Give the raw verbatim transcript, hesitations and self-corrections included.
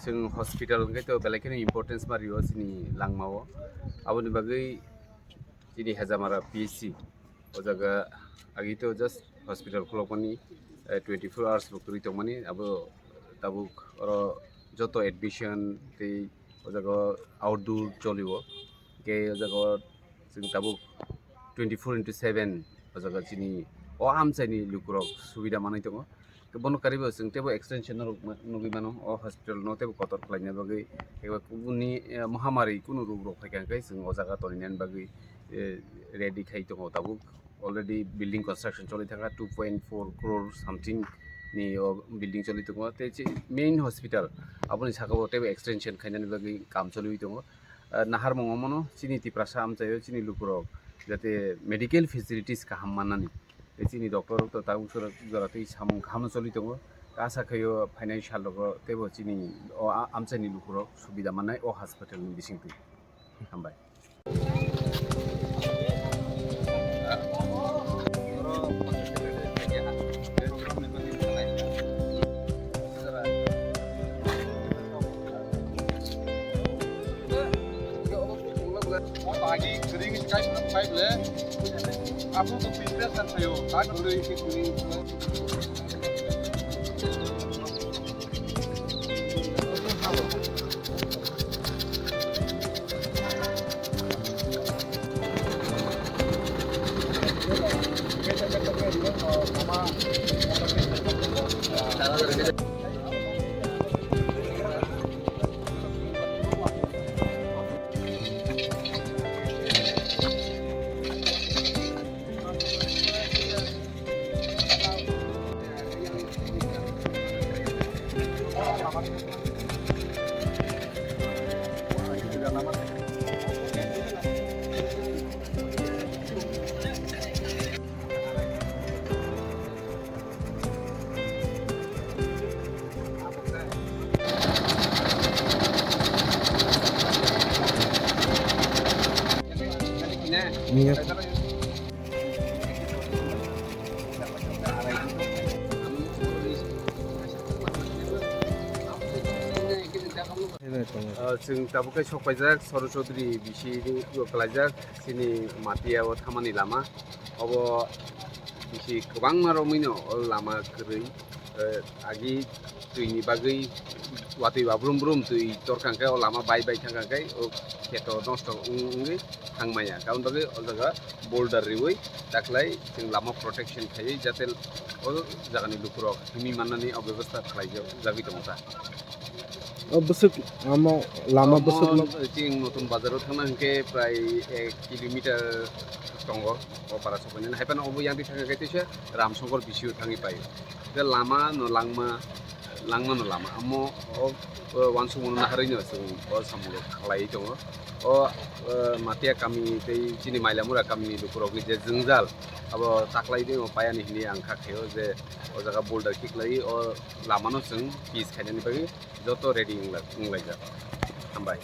Chwng hospital hwnkhe to belai kheno importance ma rio chini langmao. Aboni bagwi chini Hejamara P H C o jaga agi to just hospital khulokmani, eh, twenty-four hours bo kwrwi tongmani, abo tabuk oro joto admission tei o jaga outdoor cholio. Hwnkhe o jaga o chwng tabuk twenty-four into seven o jaga chini o amchaini lukurok subida manwi tongo. Bono karibo chwng teibo extension norok ma-, nugwi mano, o hospital no teibo kotor khlaina bagwi, eba kubuni, eh, mohamari kunu rog rok phaikha hwnkhe chwng o jaga toninani bagwi, eh, ready khai tongo tabuk. Already building construction choli thangkha, two point four crore something ni o building choli tongo. Tei chi main hospital aboni saka o teibo extension khainani bagwi kam choliwi tongo. Ah, naharmung omono chini Tiprasa amchaio chini lukurok jate medical facilities kaham mannani. Tei chini doctor rok to tabuk jora, jora tei samung kaham choli tongo. Asa khaio financial rogo teibo chini o a-, amchaini lukurok subida mannai o hospital ni bisingtwi. Hambai. Ah, chwng tabuk khe sok paijak, Soro Chaudhary bisi o klaijak, chini Matia o thamani lama. Obo bisi kwbangma romwino o lama kwrwi, eh, agi twini bagwi watwi ba brum brum twi torkha khe o lama bai bai thangkha khe o kheto nosto wng-, wngwi thangmaya. Aboni bagwi o jaga boulder riwi taklai chwng lama protection khaiwi jate o jagani lukurok himwi mannani o bebostha khlaijak, jagwi tongo ta. O bwswk, omo lama bwswk no. Chwng Notun Bazar o thangna hwnkhe prai ek kilometer tongo o para sokoni. Haiphano obo yang di thangkha khe teisa Ramsongkor bisi o thangwi pai. Khe lama no langma, langma no lama. Omo o, o uansukmung no naharwi no chwng o samung rok khlaiwi tongo. O, o Matia kami tei chini Mailamura kami ni lukurok ni je jwngjal abo taklai de o payani hwnwi ang kha khaio je o jaga boulder kiklaiwi o lama no chwng pitch khainani bagwi joto ready wngla-, wnglaijak. Hambai.